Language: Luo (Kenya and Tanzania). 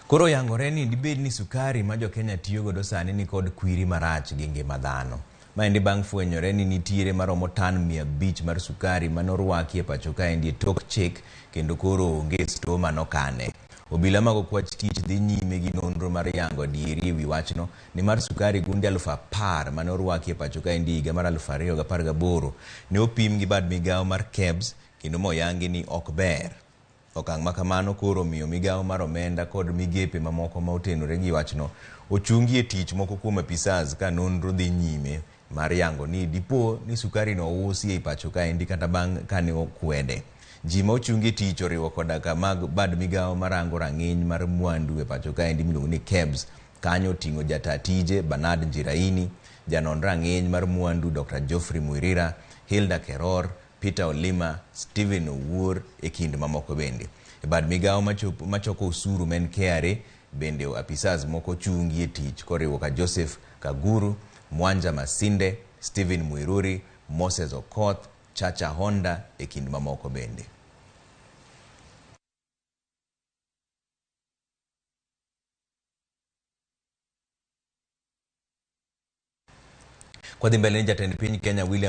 Koro oyangore ni dibed ni sukari ma jokenya tiyo godo sani ni kod kwiri marach gi ngima dhano. Maendi bang' fwenyore ni nitiere maromo tan 500 mar sukari mane orwaki e pacho kaendi e tok chik kendo koro onge sto manokane. Obila mag okwach kich dhi nyime gi nonro mar yango adieri ewi wachno nimar sukari gunde 10,000 mane orwaki e pacho kaendi higa mar 2018 ne opim gi bad migawo mar KEBS kendo moyangi ni ok ber. Okang' ma kamano koro omiyo migawo mar omenda kod migepe mamoko ma otenore gi wachno ochungi e tich moko kuom apisas ka nonro dhi nyime mar yango ni dipo ni sukari no ousi ei pacho kaendi kata bang' kane okwede. Ji ma ochungi e tich oriwo koda ka mag bad migawo marango rang'iny mar mwandu e pacho kaendi miluongo ni KEBS. Kanyo oting'o jata tije Bernard Njiraini, janon rang'iny mar mwandu Dr. Geoffrey Mwirira, Hilda Keror, Peter Olima, Stephen Owuor e kind mamoko bende. E bad migawo machoko osuru ma en KRA bende apisas moko ochungi e tich koriwo ka Joseph Kaguru, Mwanja Masinde, Stephen Muiruri, Moses Okoth, Chacha Honda e kind mamoko bende. Kwadhi mbele ni jatend piny Kenya William